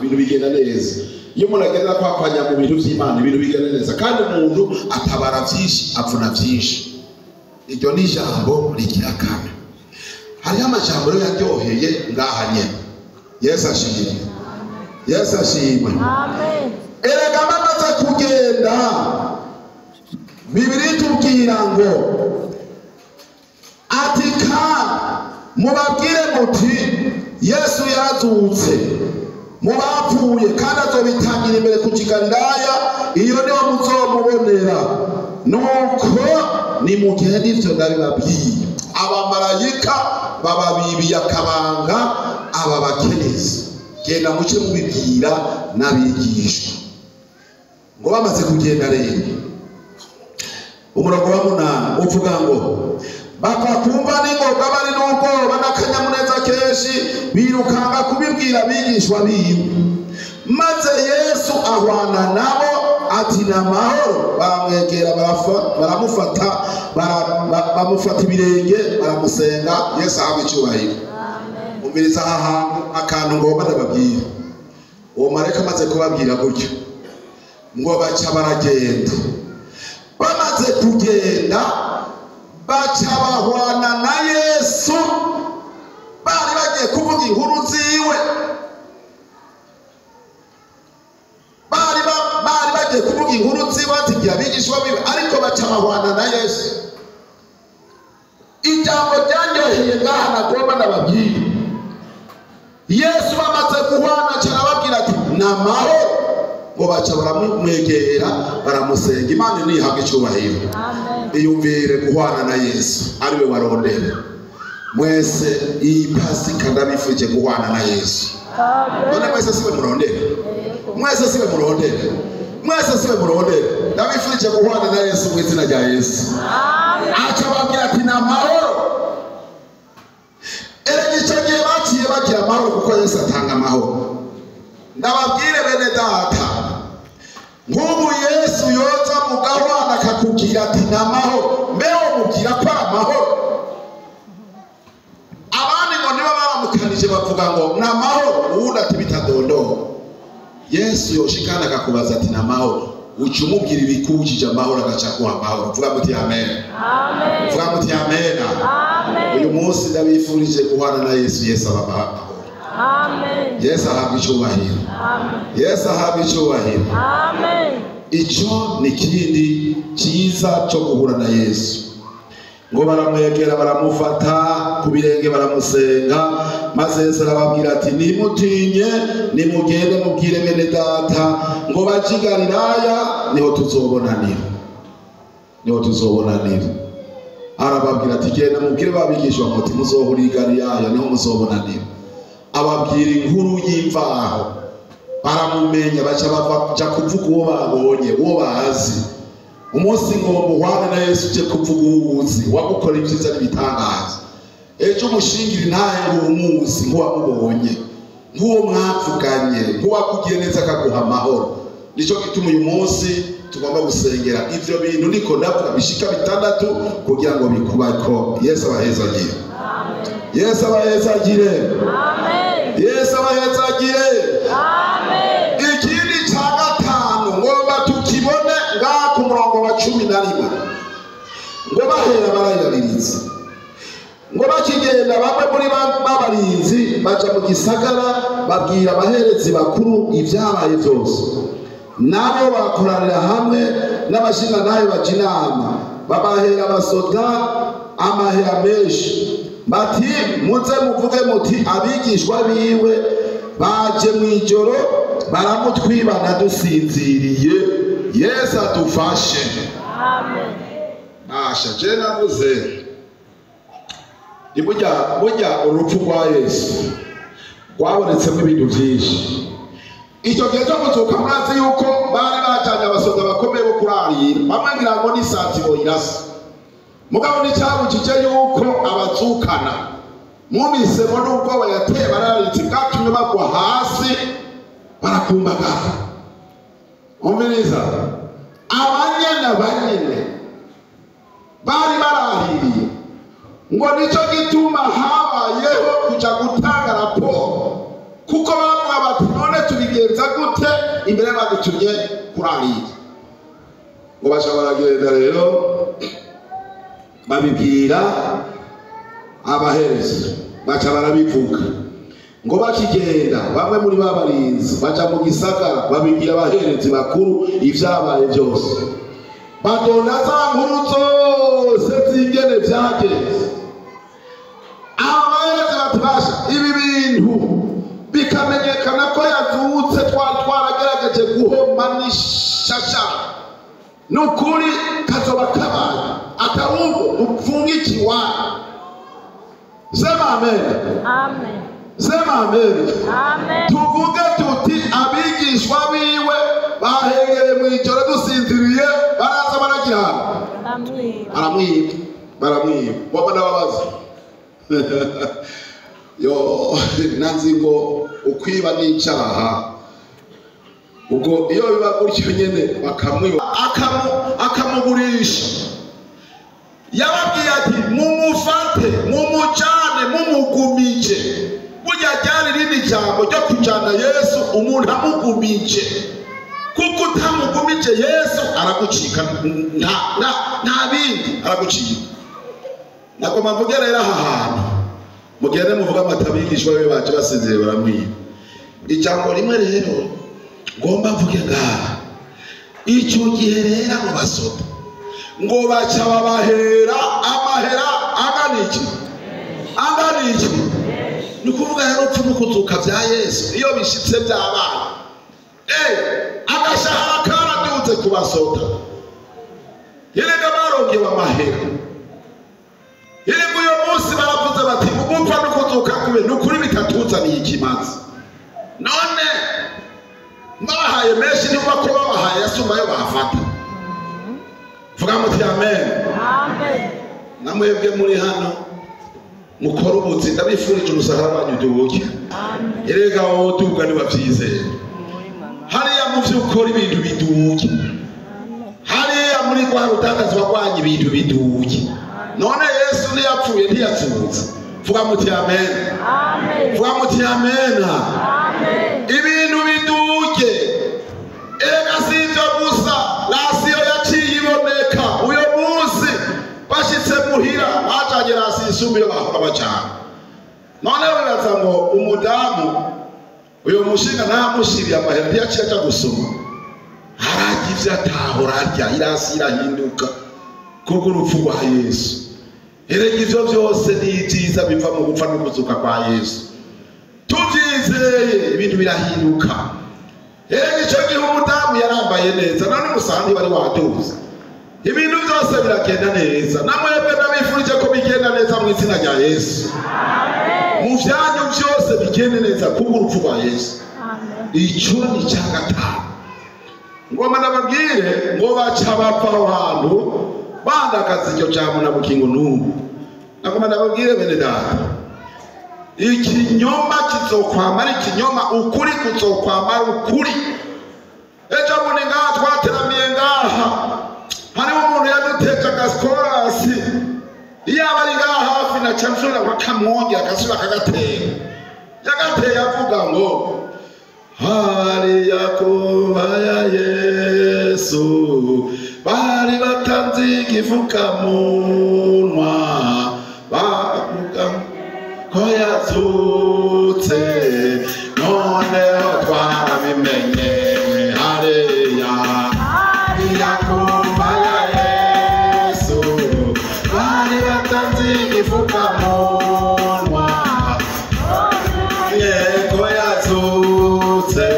Ibintu bigenda neza iyo umuntu agenda kwakwanya mu bintu by'Imana, ibintu bigenda neza, kandi umuntu atabara byinshi, avuna byinshi. Iryo ni ijambo rigira kane. Hariho amajambo rero yaryoheye ngaha nyene. Yesu ashimwe, Yesu ashimwe. Amen. Erega bamaze kugenda, Bibiliya itubwira ngo ati kandi mubabwire muti Yesu yarazutse mu bapfuye, kandi azobitangira imbere ku Galilaya, iyo niho muzomubonera. Nuko nimugende, ivyo ndabibabwiye. Abamarayika bababibiye akabanga aba bakenyezi, genda muce mubibwira n'abigishwa. Ngo bamaze kugenda rero, umurongo wa 8 uvuga ngo bava kumva n'ingoga bari n'ubwoba n'akanyamuneza kenshi, birukanga kubibwira abigishwa biwe. Maze Yesu ahwana nabo ati ni amahoro. Baramwegera, baramufata, bamufata ibirenge, baramusenga. Yesu ahabwa icyubahiro. Amen. Umviriza aha hantu akantu ngomba ndababwira. Uwo marayika amaze kubabwira gutyo, ngo baca baragenda. Bamaze kugenda, baca bahwana na Yesu. Bari bagiye kuvuga inkuru ziwe, bari bagiye kuvuga inkuru ziwe, ati abigishwa biwe, ariko baca bahwana na Yesu. Ijambo ryanyoheye ngaha nagomba ndababwira. Yesu bamaze guhwana, arababwira ati ni amahoro. Ngo baca baramwegera, baramusenga. Imana ntihabwe icyubahiro. Amen. Iyumvire guhwana na Yesu ariwe warondera. Mwese iyi Pasika ndabifuje guhwana na Yesu. None Amen. mwese siwe murondera, Yego. mwese siwe murondera, mwese siwe murondera. Ndabifuje guhwana na Yesu mu izina rya Yesu. Amen. Aca babwira ati ni amahoro. Erega icyo gihe baciye bagira amahoro, kuko Yesu atanga amahoro. Ndababwire bene data, nk'ubu Yesu yoza mu gahwana akakubwira ati ni amahoro, mbe womubwira ko ari amahoro? Abandi ngo niba baramukanije bavuga ngo ni amahoro, uwundi ati bitadondoha. Yesu yoshikana akakubaza ati ni amahoro, uca umubwira ibikujije amahoro, agaca aguha amahoro. Vuga muti amen. Amen. Vuga muti amen. Amen. Uyu munsi ndabifurije guhana na Yesu. Yesu abaha amahoro. Amen. Yesu ahabwa icyubahiro. Amen. Yesu ahabwa icyubahiro. Amen. Icyo ni ikindi cyiza cyo guhura na Yesu. Ngo baramwegera, baramufata ku birenge, baramusenga. Maze Yesu arababwira ati nimutinye, nimugende mubwire bene data ngo baje i Galilaya, niho tuzobonanira, niho tuzobonanira. Arababwira ati genda mubwire babigishwa muti muzohurira i Galilaya, niho muzobonanira. Ababwira inkuru y'imvaho, baramumenya, baca baja kuvuga uwo babonye, uwo bazi. Umunsi ngomba uhwane na Yesu, uje kuvuga uwo uzi, wagukora ibyiza n'ibitangaza. Ejo umushingira intahe ngo umuzi, nk'uwamubonye, nk'uwo mwavuganye, nk'uwakugiye neza akaguha amahoro. Nicyo gituma uyu munsi tugomba gusengera ivyo bintu niko ndavuga bishika 6 kugira ngo bikubako. Yesu abahezagire. Yesu abahezagire. Amen. Yesu abahezagire. Amen. Ikindi cya 5 ngomba tukibone ngaha ku murongo wa 11. Ngo bahera barayirariritse, ngo bakigenda bamwe muri babarinzi baja mu gisagara, babwira abaherezi bakuru ibyabaye byose. Nabo bakoranira hamwe n'abashingantahe baja inama, babahera abasoda amahera menshi, bati muze muvuge muti abigishwa biwe baje mw'ijoro baramutwibana dusinziriye. Yesu adufashe. Amen. Basha je navuze ni burya urupfu rwa Yesu rwabonetsemo ibintu byinshi. Icyo gihe cyo kuzuka murazi yuko bari bajanye abasoda bakomeye bo kurarira, bamwe ngira ngo ni santimo irasa, mugabo nticyabujije yuko abazukana. Mwumvisemo n'ubwoba yateye bararitse, bwatumye bagwa hasi barakumbagara. Umviriza, abanyana banyene bari baraririye, ngo nicyo gituma habayeho kuja gutanga raporo, kuko bavuga bati none tubigenze imbere badutumye kurarira. Ngo baca baragenda rero babibwira abaherezi, baca barabivuga. Ngo bakigenda bamwe muri babarinzi baca mu gisagara babibwira abaherezi bakuru ivyabaye byose, badonda za nkuru zose z'ingene vyagenze. Abaherezi bati basha ibi bintu bikamenyekana ko yazutse, twari twaragerageje guhoma n'ishasha, nukuri kazoba kabaye atari ubwo dupfunga ikiwani. Sema amen. Amen. Sema amen. Amen. Tuvuge tuti abigishwa biwe bahengereye mu ijoro dusinziriye, baraza baragira Baramwiba. Baramwiba. Waba ndababaza. Yo nanzi ngo ukwiba n'icyaha, ubwo iyo biba gutyo nyene bakamwiba akamugurisha. Yababwiye ati mumufate, mumujane, mumugumije. Burya ryari rindi jambo ryo kujana Yesu umuntu amugumije, kuko utamugumije Yesu aragucika, nta bindi aragucika. Nagomba mvuge rero aha hantu mugende muvuge amata abigishwa be baje basinziriye baramwiba. Ijambo rimwe rero ngomba mvuge ngaha, icyo gihe rero abo basoda ngo baca babahera amahera angana iki? Angana iki? Ni ukuvuga rero urupfu n'ukuzuka bya Yesu iyo bishitse byabaye, agashahara karaduze ku basoda, yerega barongewe amahera. Yerega uyo munsi baravuze bati ugupfa n'ukuzuka kube ni ukuri bitatuzaniye ikimazi, none babahaye menshi niba ko babahaye yasumba ayo bafata. Vuga muti amen. Amen. Namwebwe muri hano mukora ubuzi, ndabifurije umusahara wanyu udubuke. Amen. Erega wowe uduga ntiwavyizera. Hariya mu vyo ukora ibintu biduke, hariya muri rwa rudandazwa rwanyu ibintu biduke. None Yesu ntiyapfuye ntiyazutse. Vuga muti amen. Amen. Vuga muti amen. Amen. Ibintu biduke. Erega si ivyo gusa, rasiyo yaciye iboneka uyo munsi bashitse muhira bajanye rasiyo isumiro bahora bajana. None wibaza ngo umudamu uyo mushinga ntamushiriye amahera ntiyaciye aja gusoma, ararya ivyo atahora arya, irasi irahinduka kubw'urupfu rwa Yesu. Erega ivyo vyose ni ivyiza biva mu gupfa no kuzuka kwa Yesu. Tuvyizeye ibintu birahinduka. Erega ico gihe umudamu yarambaye neza, none umusambi wari waduze, ibintu byose biragenda neza. Namwebwe ndabifurije ko bigenda neza mu izina rya Yesu. Amen. Mu vyanyu byose bigende neza kubw'urupfu rwa Yesu. Amen. Ico ni ica gatanu. Ngoma ndababwire ngo baca bapfa aho hantu bandakaza iryo jambo na bugingo n'ubu. Nagomba ndababwire bene data, ikinyoma kizokwama ari ikinyoma, ukuri kuzokwama ari ukuri. Ejo bundi ngaha twateramiye ngaha, hariho umuntu yaduteje agakorasi, iyo aba ari ngaha hafi naca nsubira bakamwongera agasubira akagatera. Yagateye avuga ngo hariya kuba ya Yesu bari batanze igifukamunwa, bavuga ko yazutse, noneho twarabimenye. Hariya hariya kuba ya Yesu bari batanze igifukamunwa, yego yazutse,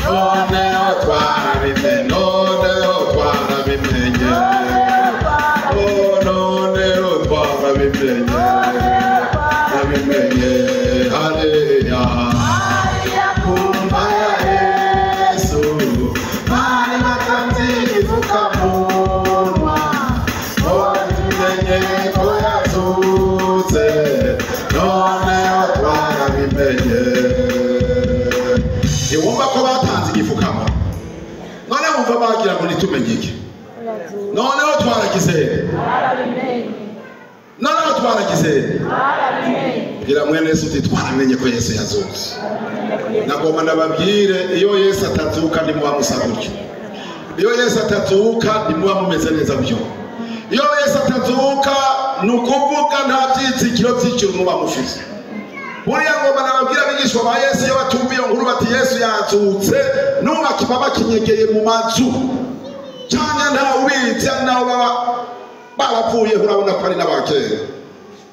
noneho twarabimenye, noneho twarabimenye, oh noneho twarabimenye, twabimenye. Hariya kumva ya Yesu bari batanze igifukamunwa, tumenye ko yazutse, noneho twarabimenye. Ntiwumva ko batanze igifukamunwa, none wumva bagira ngo ntitumenye iki? Noneho twaragize, Twarabimenye. noneho Twaragize bwira mwene Yesu uti twaramenye ko Yesu yazutse. Nagomba ndababwire, iyo Yesu atazuka ntimuba musa gutyo. Iyo Yesu atazuka ntimuba mumeze neza gutyo. Iyo Yesu atazuka ni ukuvuga nta byizigiro by'ijuru muba mufise. Buriya ngoma nababwira, abigishwa ba Yesu iyo batumva iyo nkuru bati Yesu yazutse, n'ubu bakiba bakinyegeye mu mazu, cyangwa ntawe ubizi, naho baba barapfuye. Urabona ko ari n'abakera.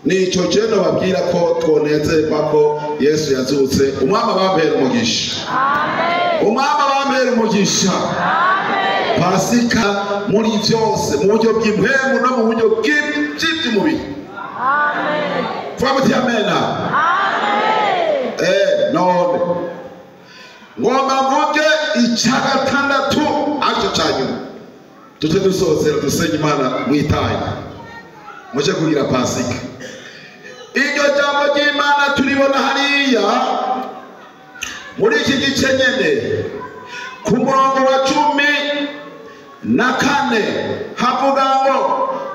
Nicyo je nababwira ko twonezerwa ko Yesu yazutse. Umwami abampera umugisha. Umwami abampera umugisha. Pasika muri byose, mu buryo bw'impwemu no mu buryo bw'iby'umubiri. Vuga muti amena. None ngomba mvuge icya gatandatu, aricyo cya nyuma, tujye dusozera dusenye Imana mwitaye mujye kugira Pasika. Iryo jambo ry'Imana turibona hariya muri iki gice nyene, ku murongo wa 14, havuga ngo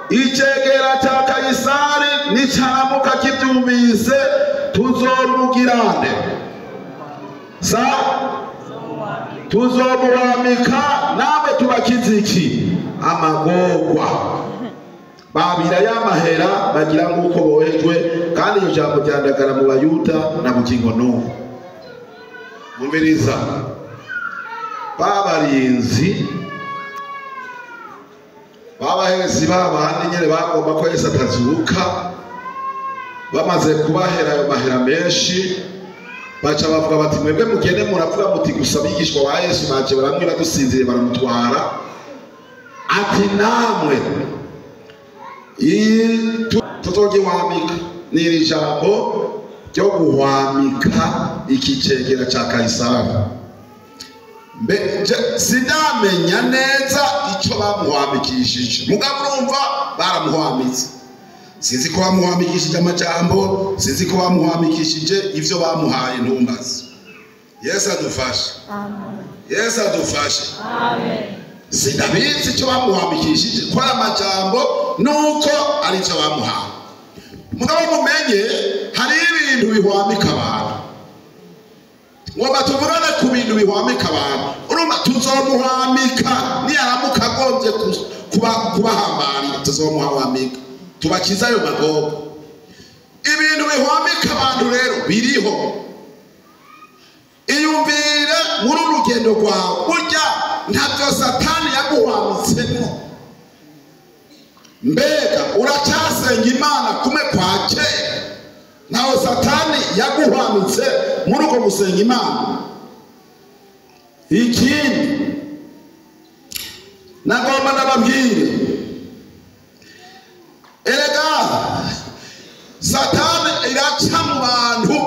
icegera cya Kayisari nicaramuka kibyumvise tuzomugirane sa tuzomuwamika, namwe tubakize iki? Amagorwa. Babira y'amahera bagira nk'uko bohejwe. Kandi iryo jambo ryandagara mu Bayuda na bugingo n'ubu. Mumviriza, babarinzi babahezi babandi nyene bagomba ko Yesu atazuka, bamaze kubahera ayo mahera menshi, baca bavuga bati: "Mwebwe mugende muravuga muti gusa abigishwa ba Yesu baje baramwiba dusinziriye, baramutwara." Ati namwe tuzogiwamika. Ni iri jambo ryo guhwamika iki cegera ca Kayisari. Sindamenya neza ico bamuhwamikishije, mugabo urumva baramuhwamitse. Sinzi ko bamuhwamikishije amajambo, sinzi ko bamuhwamikishije ivyo bamuhaye, ntumbaze. Yesu adufashe. Yesu adufashe. Sindabizi icyo bamuhwamikishije, ko ari amajambo nuko ari icyo bamuhaye. Mugabo mumenye hari ibintu bihwamika abantu. Ngomba tuvugane ku bintu bihwamika abantu. Urumva tuzomuhwamika niyaramuka agombye kubahambarira, tuzomuhwamika tubakize ayo magorwa. Ibintu bihwamika abantu rero biriho. Iyumvire muri uru rugendo rwawe, burya ntabyo Satani yaguhwamitsemo? Mbega uracyasenga Imana kumwe kwa kera? Nawe Satani yaguhwamitse muri uko gusenga Imana? Ikindi nagomba ndababwire, erega Satani iraca mu bantu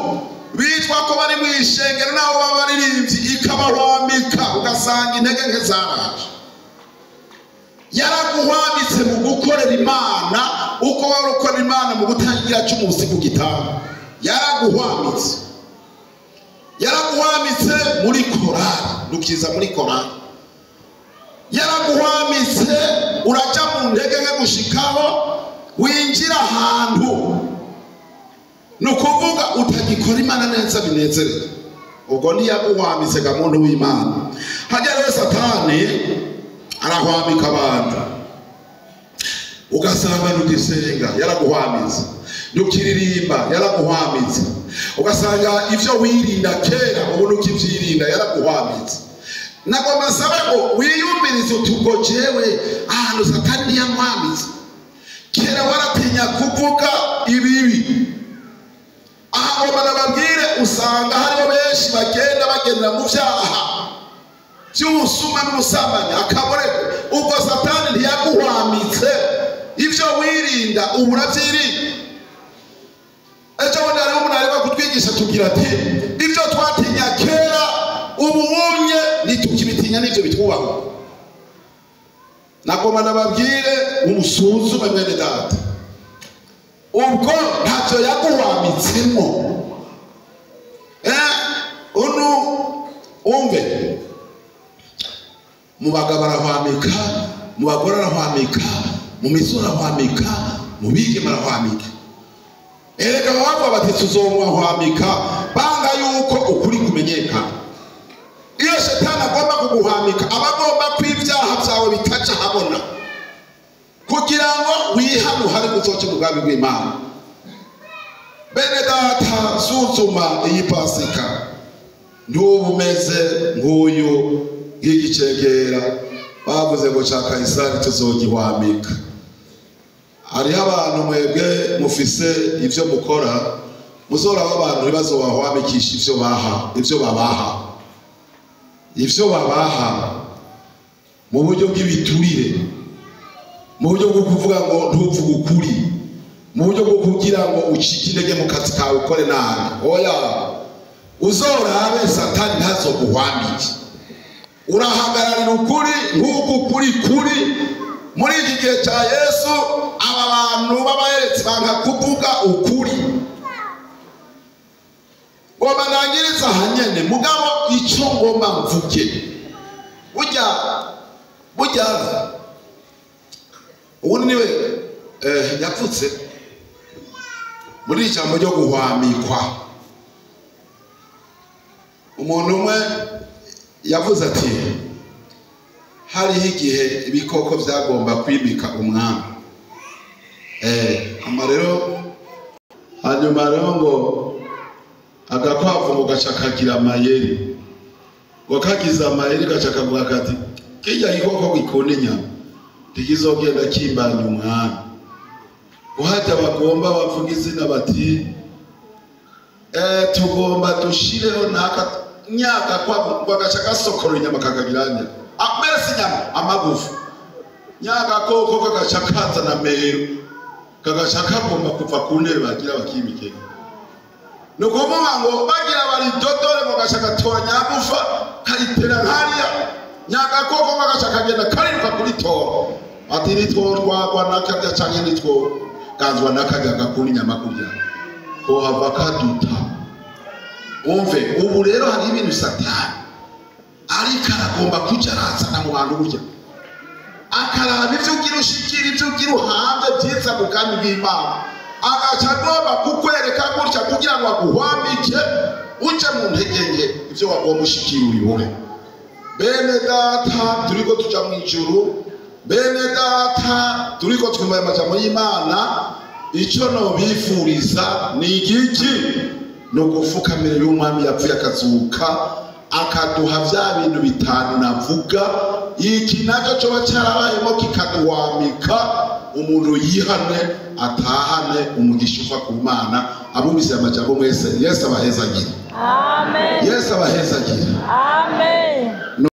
bitwa ko bari mu ishengero, nabo baba baririmbyi, ikabahwamika, ugasanga intege nke zaraje. Yaraguhwamitse mu gukorera Imana uko wari ukora Imana mu gutangira cy'umunsi ku gitanda. Yaraguhwamitse, yaraguhwamitse muri korali, nukiza muri korali. Yaraguhwamitse, uraca mu ntege nke gushikaho winjira ahantu, ni ukuvuga utagikora Imana neza binezerewe. Ubwo ntiyaguhwamitse ga muntu w'Imana? Hajya rero Satani arahwamika abantu, ugasanga ntugisenga, yaraguhwamitse. Ntukiririmba, yaraguhwamitse. Ugasanga ibyo wirinda kera ubu ntukibyirinda, yaraguhwamitse. Nagomba nsabe ngo wiyumvirize uti: "Ubwo jewe ahantu Satani ntiyamwamitse?" Kera waratinya kuvuga ibibi. Aha ngomba nababwire, usanga hariho benshi bagenda bagendera mu byaha by'ubusuma n'ubusambanyi, akaborego. Ubwo Satani ntiyaguhwamitse? Ibyo wirinda ubu urabyirinda? Ejo bundi hariho umuntu arimo kutwigisha, tubwira ati ibyo twatinya kera ubu wumye ntitukibitinya, n'ibyo bitwubaho. Nagomba nababwire umusuzume mwene data, ubwo ntacyo yaguhwamitsemo? Uno umve, mu bagabo arahwamika, mu bagore arahwamika, mu misoro arahwamika, mu bigeme arahwamika. Erega bavuga bati tuzomwahwamika, banga yuko ukuri kumenyekana. Iyo shetani agomba kuguhamika aba agomba ko ibyaha byawe bitaca habona, kugira ngo wihane uhari uzoce mu bwami bw'Imana. Bene data, suzuma iyi Pasika, ntuba umeze nk'uyu nk'igicegera bavuze ngo cya Kayisari tuzogihwamika. Hariho abantu mwebwe mufise ivyo mukora, muzoraba abantu ntibazobahwamikisha ivyo baha, ivyo babaha, ivyo babaha mu buryo bw'ibiturire, mu buryo bwo kuvuga ngo ntuvuge ukuri, mu buryo bwo kugira ngo ucike intege mu kazi kawe ukore nabi. Oya, uzorabe Satani ntazoguhwamike. Urahagararira ukuri nk'uko ukuri kuri. Muri iki gihe cya Yesu aba bantu b'abaheretse banga kuvuga ukuri. Ngomba ndangiriza hanyene, mugabo icyo ngomba mvuge, burya ubundi niwe yapfutse muri ijambo ryo guhwamikwa. Umuntu umwe yavuze ati hariho igihe ibikoko byagomba kwimika umwami, rero hanyuma rero ngo agakwavu ngo gaca kagira amayeri, ngo kagize amayeri gaca kavuga kati kijya gikoko gikunda inyama ntikizogenda kimbanya umwami. Uhajya bagomba bavuga izina bati tugomba dushireho naka nyaka kwa gaca gasokora inyama kakagiranya amese inyama amagufa, nyaka koko kagaca kazana mero kagaca kagomba kuva ku ntebe bagira bakimike. Ni ukuvuga ngo bagira baridodore ngo gaca gatora nyagufa karitera nkariya, nyaka koko kagaca kagenda kariruka kuritora ati nitwo twagwa nakarya canke nitwo ganzwa nakarya gakunda inyama kurya ko hava kaduta. Umve ubu rero hari ibintu Satani ariko aragomba kuja arazana mu bantu burya, akaraba ivyo ugira ushikira, ivyo ugira uhamve vyiza mu bwami bw'Imana, agaca agomba kukwereka gutya kugira ngo aguhwamike uje mu ntege nke ivyo wagomba ushikira ubibure. Bene data, turiko tuja mu ijuru. Bene data, turiko twumva amajambo y'Imana. Icyo nobifuriza ni igiki? Ni ugufukamira y'umwami yapfuye akazuka, akaduha vya bintu bitanu navuga. Iki nacyo coba cyarabayemo kikaduwamika, umuntu yihane atahane umugisha uva ku Mana. Abumvise amajambo mwese, Yesu abahezagire. Amen. Yesu abahezagire. Amen.